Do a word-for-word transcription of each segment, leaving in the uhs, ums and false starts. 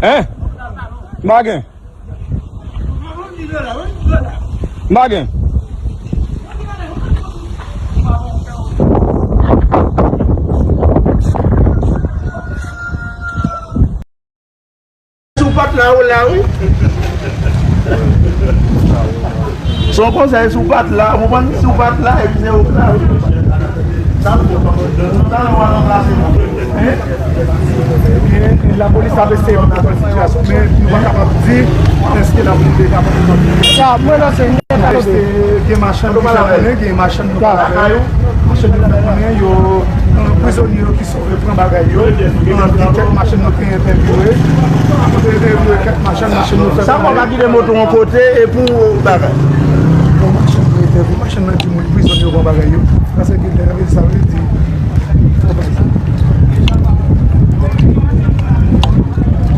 Hein? M pa gen. M pa gen. Si w pa t la, ou la, wi. Se yon konsèy, si w pa t la, ou konprann? Si w pa t la, epi se ou k la, wi. Sa, nou ta nan w a ranplase nou. Hein? Ebyen, lapolis ap eseye pran kontwòl sitiyasyon, men nou pa kapab di èske lapolis deja pran kontwòl. Sa, mwen lanse yon alèt. Gen machann ki fè konnen, gen machann nou pa lakay ou. Machann yo fè konnen yo, prizonye yo ki sove pran bagay yo. Nan kèk machann nou te entèvyouwe. Nou te entèvyouwe kèk machann, machann nou fè konnen. Sa fè w pa kite moto w yon kote e pou bagay. Bon, machann nou entèvyouwe, machann nan di mwen prizonye yo pran bagay yo. Sa se ki lè sa vle di.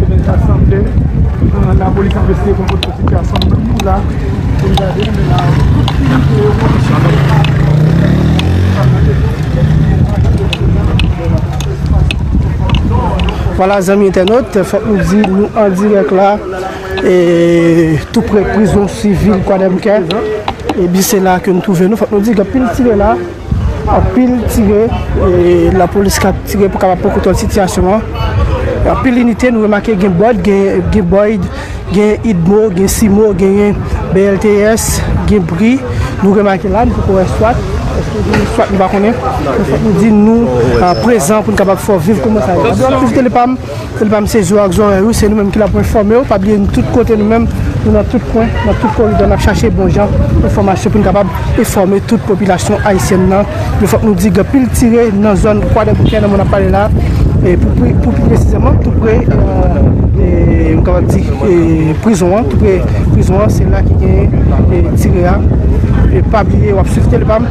Ebyen, sa sanble, euh, lapolis ap eseye pran kontwòl sitiyasyon nan mou la. Pou n gade, men la, tout ki yo pran. Vwala, zanmi entènot, fòk nou di nou an dirèk la, e, tou pre prizon sivil Kwadèboukè. Ebyen, se la ke nou twouve nou. Fòk nou di, gen anpil tire la. Anpil tire, e, lapolis k ap tire pou kapab pran kontwòl sitiyasyon an. Anpil inite, nou remake gen bòd, gen, gen bòyd, gen idmo, gen simo, genyen B L T S, gen bri. Nou remake la, nou poko wè swat. Èske gen swat, nou pa konnen. Men fòk nou di nou, a, prezan pou nou kapab fè w viv kòman sa ye. Gade w ap swiv tele pa m. Tele pa m se zo ak zòrèy ou, se nou menm ki la pou enfòme w. Pa bliye nou tout kote nou menm, nou nan tout kwen, nan tout koridò, n ap chache bon jan enfòmasyon pou n kapab enfòme tout popilasyon ayisyèn nan. Men fòk nou di gen anpil tire nan zòn Kwadèboukè nan mwen ap pale la. E pou, pou, pou pi presizèman, tou pre, e, e, m kapab di, e, prizon an, tou pre prizon an, se la ki gen, e, tire a. E pa bliye, w ap swiv tele pa m.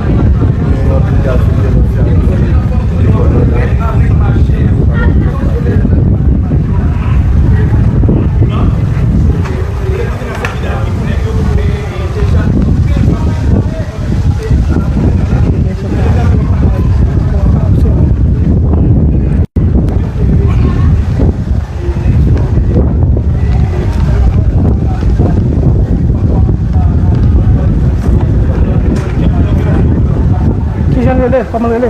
Kijan l rele? Kòman l rele?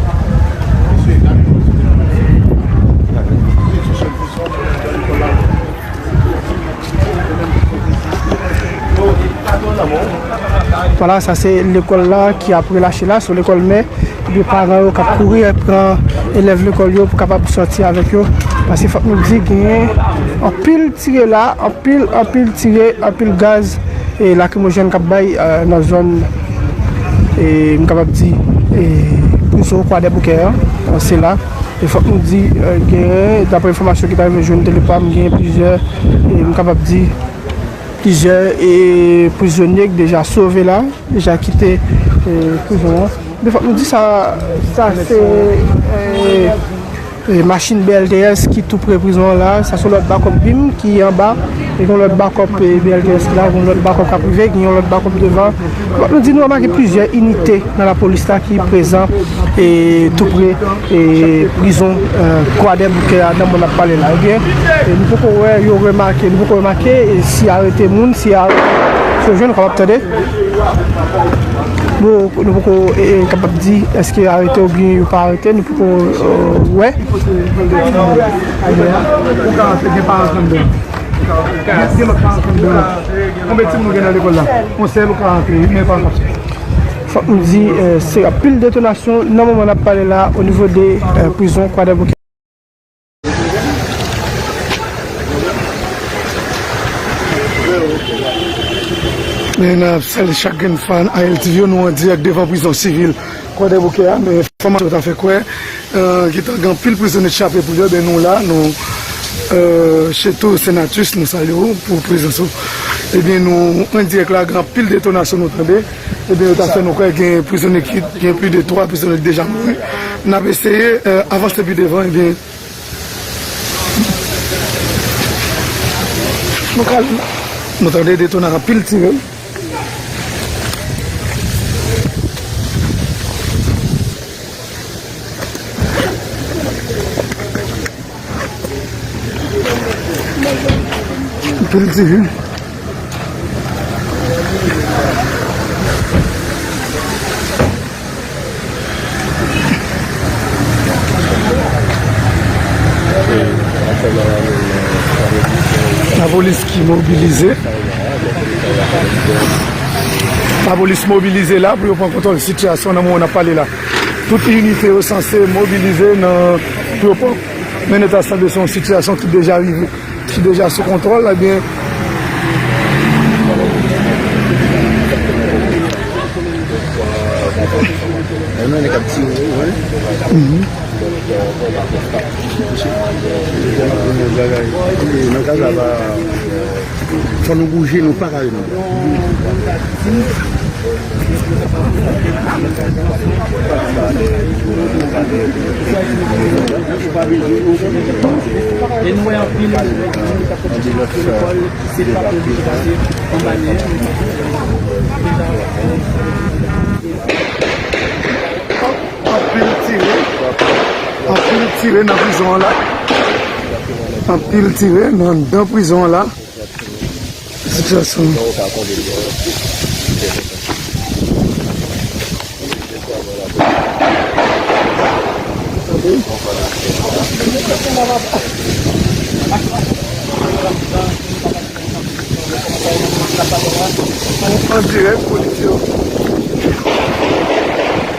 Vwala, sa se lekòl la ki ap relache la, se yon lekòl mè. Epi paran yo k ap kouri pran elèv lekòl yo pou kapab sòti avèk yo. Paske fòk nou di genyen anpil tire la, anpil, anpil tire, anpil gaz e lakrimojèn k ap bay, e, nan zòn, e, m kapab di, e, prizon Kwadèboukè an, se la. E fòk nou di, e, genyen, daprè enfòmasyon ki ta rive jwenn tele pa m, genyen plizyè, e, m kapab di, plizyè, e, prizonye ki deja sove la, deja kite, e, prizon an. Men fòk nou di sa, sa se, e, e, machin B L T S ki tou pre prizon an la. Sa se yon lòt bakòp bim ki anba. E gen yon lòt bakòp, e, B L T S ki la, gen yon lòt bakòp k ap rive, gen yon lòt bakòp devan. Fòk nou di nou remake plizyè inite nan lapolis la ki prezan, e, tou pre, e, prizon, e, Kwadèboukè a nan mwen ap pale la. Ebyen, e, nou poko wè yo remake, nou poko remake, e, si arete moun, si arete, si yo jwenn, nou kapab tande. Nou, nou poko, e, e, kapab di èske yo arete oubyen yo pa arete, nou poko, e, wè. Ou ka rantre, gen pa rantre anndan. Gen, gen lòt pa rantre anndan. Konbyen timoun ou gen nan lekòl la? Yon sèl ou ka rantre, men pa rantre. Fòk nou di, e, se anpil detonasyon nan moman n ap pale la, o nivo de, e, prizon Kwadèboukè. Men n ap salye chak grenn fan A L T V yo, nou an dirèk devan prizon sivil Kwadèboukè a, men enfòmasyon ta fè kwè, e, gentan gen anpil prizonye k chape pou yo, ben nou la, nou, e, Cheto Senatus, nou salye w pou prezans ou. Ebyen, nou an dirèk la, gen anpil detonasyon nou tande. Ebyen, yo ta fè nou kwè gen prizonye ki, gen plis de twa prizonye ki deja mouri. N ap eseye, e, avanse pi devan, ebyen, Nou ka, nou tande detonasyon, anpil tire. Pil tire. Lapolis ki mobilize. Lapolis mobilize la pou yo pran kontwòl sitiyasyon nan moman n ap pale la. Tout inite yo sanse mobilize nan, pou yo pran. Men nou ta sanble se yon sitiyasyon ki deja rive, ki deja sou kontwòl, ebyen. E nou, nèg ap tire, wi. Mhm. Nan kaz la, pa, fò nou bouje, nou pa ka ret anba. E nou wè anpil moun k ap fè lekòl, se pa pou yo pase anba nèj. Anpil tire. Anpil tire nan prizon an la. Anpil tire nan anndan prizon an la. Sitiyasyon. An dirèk, polis yo.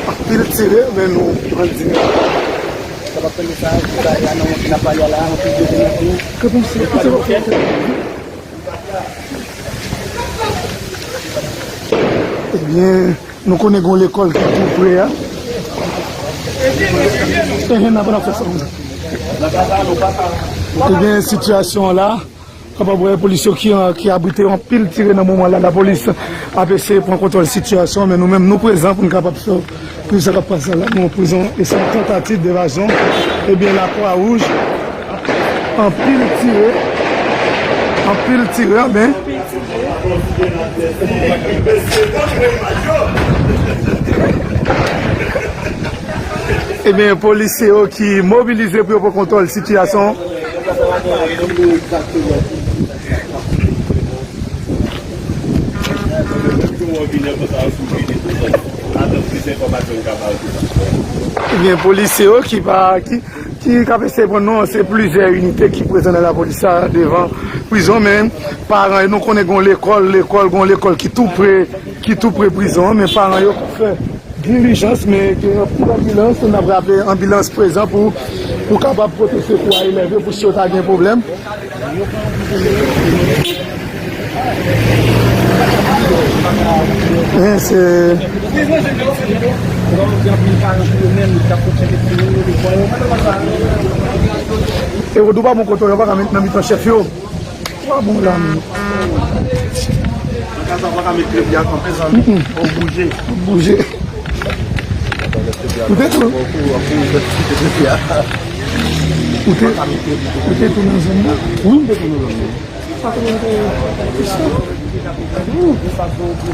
Anpil tire, men nou an dirèk. Sa va fè mesaj, sa ya nan moun ki n ap pale a la, anpil de moun. Ke panse, kote w ap fè? Ebyen, nou konnen gon lekòl ki tou pre a. Enhen, n ap fè sa konsa. Ebyen, sitiyasyon an la, kapab wè polis yo ki, ki abrite anpil tire nan moman la. Lapolis ap eseye pran kontwòl sitiyasyon, men nou menm, nou prezan pou n kapab fè Pou sa k ap pase la, nan prizon, e se yon tantativ devazyon. Ebyen, Lakwa Wouj, anpil tire, anpil tire, men. Ebyen, polisye yo ki mobilize pou yo pran kontwòl sitiyasyon. Ebyen, polisye yo ki pa, ki, ki k ap eseye pran nou, se plizyè inite ki prezan nan lapolis la devan prizon, men paran yo, nou konnen gon lekòl, lekòl, gon lekòl ki tou pre, ki tou pre prizon an, men paran yo fè dilijans, men gen anpil anbilans, n ap raple anbilans prezan pou, pou kapab pote sekou a elèv yo, pou si yo ta gen pwoblèm. Men se E Wodou pa bon kote yo pa ka met nan mitan chèf yo. Wa bon la menm. Nan kaz la, w pa ka met kredi a kanpe, zanmi. Mm-mm. Fò w bouje. Fò w bouje. Ou te tou. Ou te, ou te tou nan zòn nan? Wi, m te tou nan zòn nan.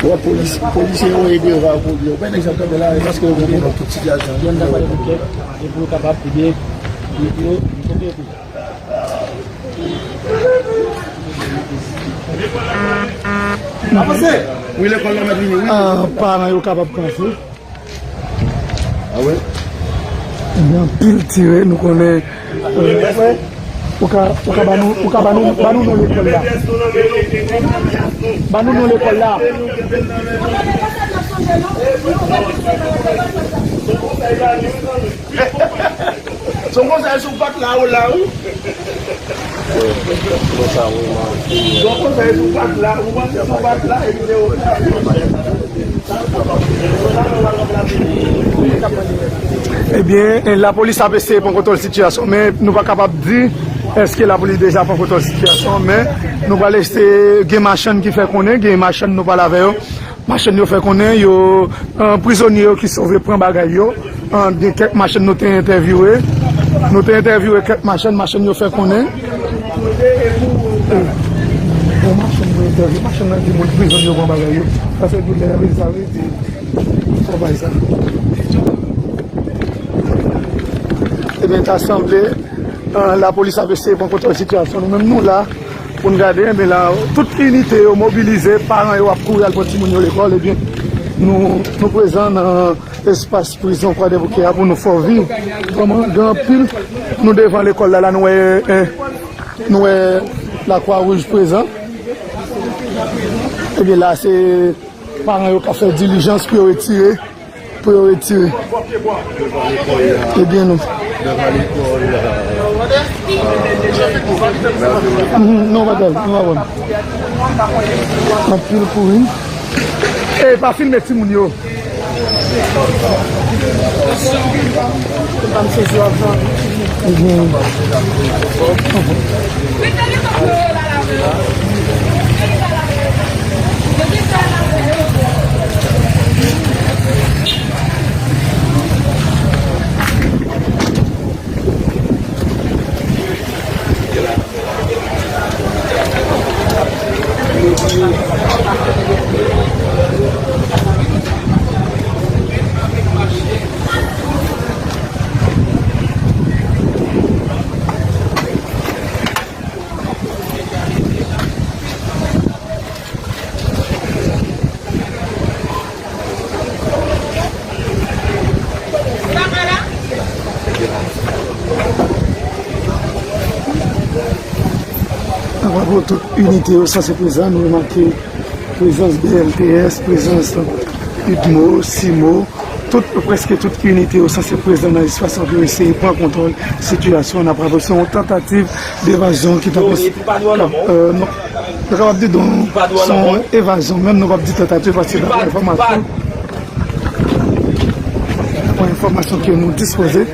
Bon, polis, polisye yo ede yo pa pwodui. Ou pa nèg sa kanpe la, paske yo konprann tout sitiyasyon. Yo n ta pale pou kèk, e pou yo kapab, ebyen, yo, yo, yo, Wi, lekòl la mèt vini, wi. Ah, paran yo kapab kanpe. Ah wi? Gen anpil tire, nou konnen, euh, ou ka, ou ka ba nou, ou ka ba nou, ba nou non lekòl la. Ba nou non lekòl la. Se yon konsèy si w pa t la, ou la, wi. Se yon konsèy si w pa t la, ou panse si w pa t la, epi se ou. Ebyen, lapolis ap eseye pran kontwòl sitiyasyon, men nou pa kapab di èske lapolis deja pran kontwòl sitiyasyon, men nou pral eseye, gen machann ki fè konnen, gen machann nou pale avè yo. Machann yo fè konnen yo, eh, prizonye yo ki sove pran bagay yo. Eh, gen kèk machann nou te entèvyouwe. Nou te entèvyouwe kèk machann, machann yo fè konnen. Eh, bon, machann nou entèvyouwe, machann nan di moun prizonye yo pran bagay yo. Sa se doulè, wi, sa vle di. Fò bay sa. Ebyen, ta sanble, eh, lapolis ap eseye pran kontwòl sitiyasyon. Nou menm, nou la, Pou n gade, men la, tout inite yo mobilize, paran yo ap kouri al pran timoun yo lekòl, ebyen, nou, nou prezan nan espas prizon Kwadèboukè a pou nou fè w viv kòman gen anpil, nou devan lekòl la, la, nou wè, eh, nou wè Lakwa Wouj prezan. Ebyen, la, se paran yo k ap fè dilijans pou yo retire, pou yo retire. Ebyen, nou. Mhm, non, pa dèyè, nou pa wè. Anpil kouri. Ey, pa filme timoun yo. Avan pou tout inite yo sanse prezan, nou remake prezans B L T S, prezans UDMO, CIMO, tout, prèske tout inite yo sanse prezan nan espas la pou yo eseye pran kontwòl sitiyasyon an. N ap raple, se yon tantativ devazyon ki t ap, euh, non, nou kapab di, donk, se yon evazyon, menm nou p ap di tantativ, paske dapre enfòmasyon, dapre enfòmasyon ke nou dispoze,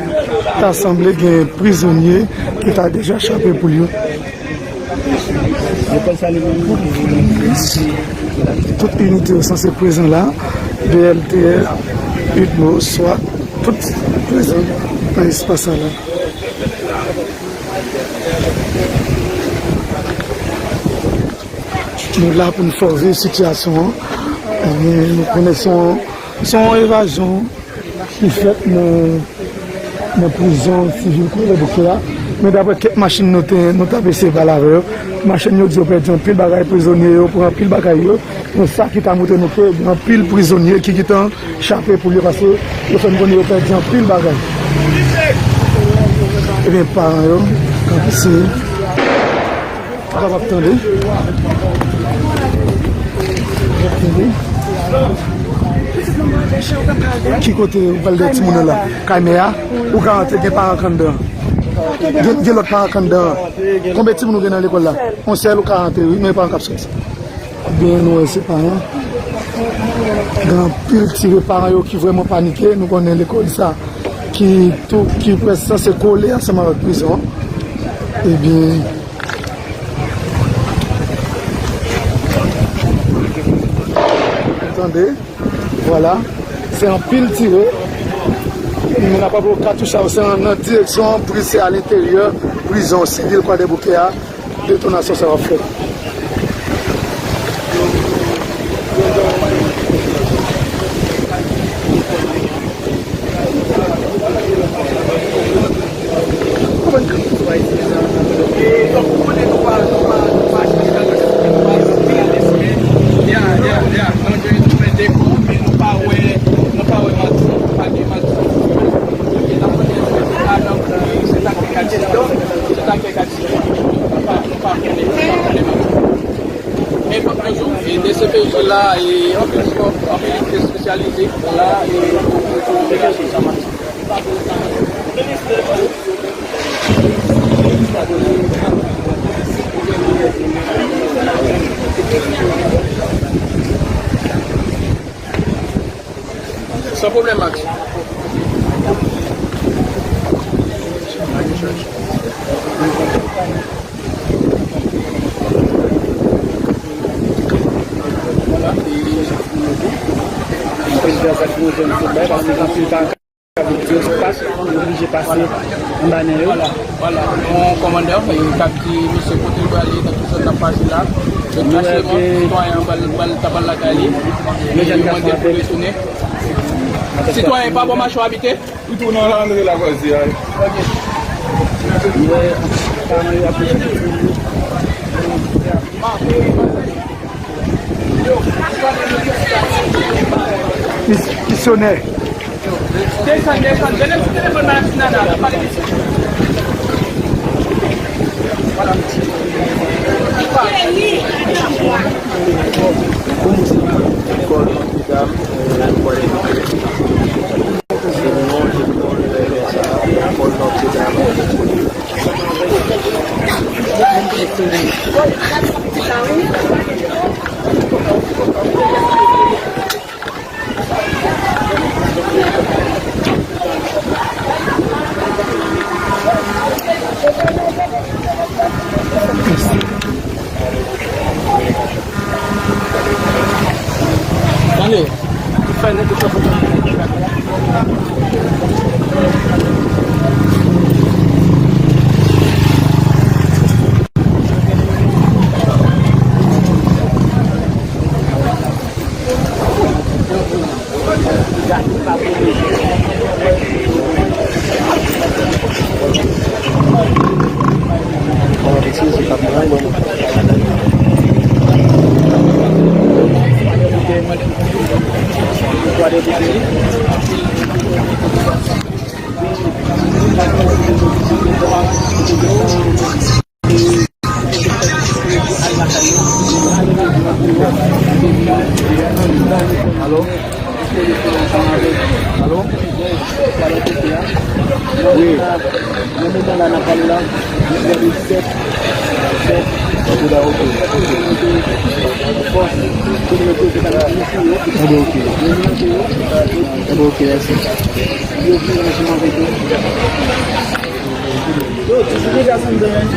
ta sanble gen prizonye ki ta deja chape poul yo. Tout inite yo sanse prezan la, B L T S, UDMO, SWAT, tout prezan nan espas sa la. Nou la pou n fè w viv sitiyasyon an. Ebyen, nou konnen se yon, se yon evazyon ki fèt nan, nan prizon sivil Kwadèboukè a. Men daprè kèk machin nou te, nou t ap eseye pale avè yo, machin yo di yo pèdi anpil bagay, prizonye yo pran anpil bagay yo. Men sa ki ta montre nou ke gen anpil prizonye ki gentan chape poul yo, paske yo fè n konnen yo pèdi anpil bagay. Ebyen, paran yo, kanpe si. Ou kapab tande. Ou kapab tande. Ki kote ou pral dèyè timoun nan la? Kay mè a? Ou ka antre, gen paran k anndan. Gen, gen lòt paran k anndan. Konbyen timoun ou gen nan lekòl la? Yon sèl ou ka antre, wi, men paran k ap soti. Byen, nou wè se paran. Gen anpil tire, paran yo ki vrèman panike. Nou konnen lekòl sa ki tou, ki prèske sanse kole ansanm avèk prizon an. Ebyen, tande, vwala, se anpil tire. Moun ap anvoye katouch a yo, se nan direksyon pri-, se alenteryè prizon sivil Kwadèboukè a. Detonasyon sa w ap fèt. E fòk nou di w, e D C P J la, e anpil fòs, anpil inite espesyalize la, e San pwoblèm, Max. Vwala, e, mwen di a sa ki nou jwenn sou bay, paske anpil pa ka vin di yo sou pas, yo oblije pase anba nen yo. Vwala, vwala. Yon kòmandè, e, k ap di mesye kote l prale, nan ki zòn l ap pase la. Yo kache, bon, sitwayen an pral, pral, ta pral lakay li. E yo mande pou retounen. Sitwayen pa bò mache w abite? Ou tounen antre lakay si a. Ok. Mwen, paran yo ap chèche. Mis-, misyonè. Desann, desann. Vin sou telefòn Madanm Tinana la, pale misye. Pou m di, lekòl Nòtredam, euh, lekòl, lekòl Nòtredam. Tande. Alo? Alo? Wi. Nan moman la n ap pale la, nou pran de sèt, sèt. Ok, da, ok. Ebyen, ok. Ebyen, ok, mèsi. Yo vin ansanm avèk yo. Yo, ti sou deja sanm de men.